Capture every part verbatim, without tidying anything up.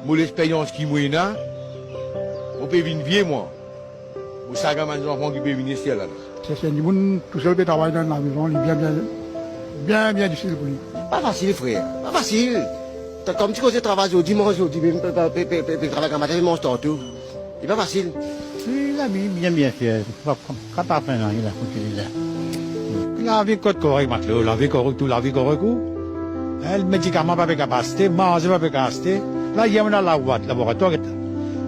Pou lexperyans ki mo ena, mo pe vinn vie mwa. Pou sakenn bann zanfan ki pe vini, se la la. Si enn dimoun tousel pe travay dan lamezon, li bien, bien, bien, bien difisil pou li. Pa fasil, frer, pa fasil. Kan, kan ti koze travay zordi, manz zordi, pe, pe, pe travay gramatin, manz tar tou. Li pa fasil. Wi, lavi bien, bien fer. Pa, pa, pa fer nanye la, kot li la. Lavi kot korek, matlo, lavi korek, tou lavi korek ou. Hein, medikaman pa pe kapav aste, manze pa pe kapav aste. La, yer mo al labora-, laboratwar, get.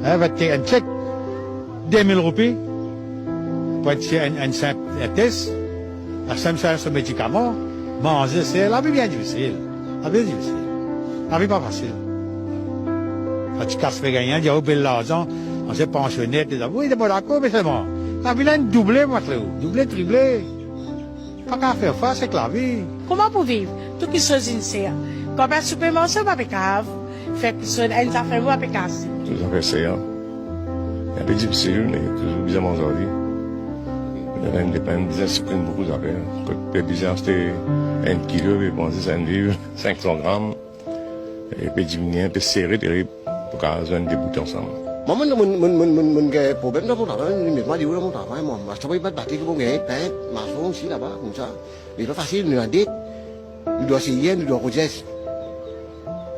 Hein, va fer enn chek. De mil roupi. Pou enn, enn, enn sinp, enn tes. La, sinp, sinp, so medikaman, manze, ser, lavi bien difisil. Lavi difisil. Lavi pa fasil. Kan ti kas pe gagn, dir ou bel larzan, ansien pansioner, tou sa. Wi, mo dakor, me selman, lavi la inn double, matlo. Double, triple. Pa kapav fer fas ek lavi. Kouma pou viv? Tou kiksoz inn ser. Kan pa soupe marse, pa pe kapav fer kiksoz, enn zafer, pa pe kapav aste. Tou zafer ser. Inpe difisil, me touzour bizin manz ar li. Enn depin bizin siprim boukou zafer. Kot pe bizin aste enn kilo, pe panse sa enn liv, sink san gram. E pe diminie, pe sere terib pou kapav zwenn de bout ansam. Mwa, mo, mo, mo gagn problem dan mo travay, li met mwa deor dan mo travay, mwa. Mwa, sa mo pa bate ki mo gagn, pint, mason osi laba, koumsa. Me pa fasil, nou ena det. Nou dwa seye, nou dwa Rogers.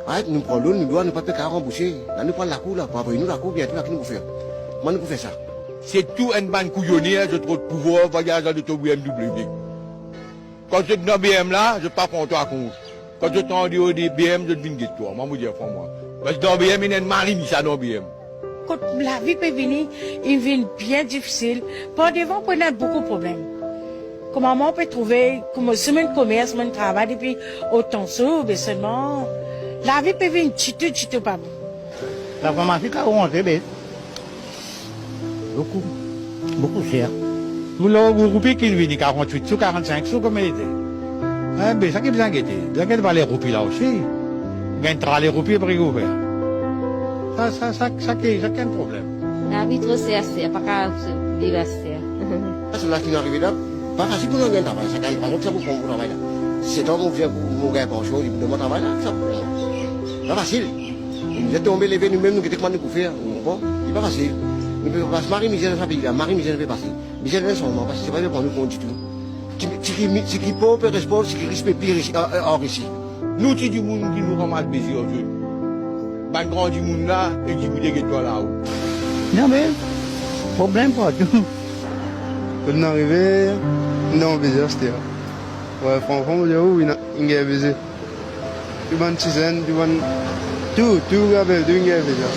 Right, nou pran loan, nou dwa, nou pa pe kapav ranbourse. La nou pran lakour la, pou apre nou lakour, biento la ki nou pou fer. Kouma nou pou fer sa? Se tou enn bann kouyoner, zot rod pouvwar, vwayaz dan loto B M W. Kan zot dan B M la, zot pa pran twa kont. Kan zot andeor de B M, zot vinn get twa. Mwa, mo dir fran mwa. Parski dan B M, ena enn mari misa dan B M. Kot lavi pe vini, inn vinn bien difisil. Par devan, pou ena boukou problem. Kouma mwa, ou pe trouve, kouma si mo enn komers, mo enn travay depi otan zour, be selman, lavi pe vinn ditou, ditou pa bon. Lafarmasi kapav rantre, be boukou, boukou ser. Mo lor roupi ki vini karant-wit sou, karant-sink sou, kouma li ete. Hein, be sa ki bizin gete. Bizin gete valer roupi la osi. Gagn trale roupi, apre ki ou fer? Sa, sa, sa, sa ki, sa ki enn problem. Lavi tro ser, ser, pa kapav viv aster. Sa, sa la ki arive la, pa fasil pou nou gagn travay. Sa gagn pa, sa pou pran pou travay la. Setan mo vinn pou mo gagn pansion, li pou donn mwa travay la, sa pou pran. Pa fasil. Nou bizin tonbe leve noumem, nou gete kouma nou pou fer, ou konpran? Li pa fasil. Nou pe pas mari mizer dan sa pei la, mari mizer nou pe pase. Mizer ena sanzman, parski se pa pe pran nou kont ditou. Ti, ti ki mi-, ti ki pov pe res pov, ti ki ris pe pli ris, a, a, anrisi. Nou ti dimoun ki nou ramas beze ar zot. Bann gran dimoun la, e dimoun de get twa lao. Non, me problem partou. Kot nou arive, nou dan beze aster. Wi, fran fran, mo dir ou, inn, inn gagn beze. Tou bann tizenn, tou bann, tou, tou gabel, tou inn gagn beze.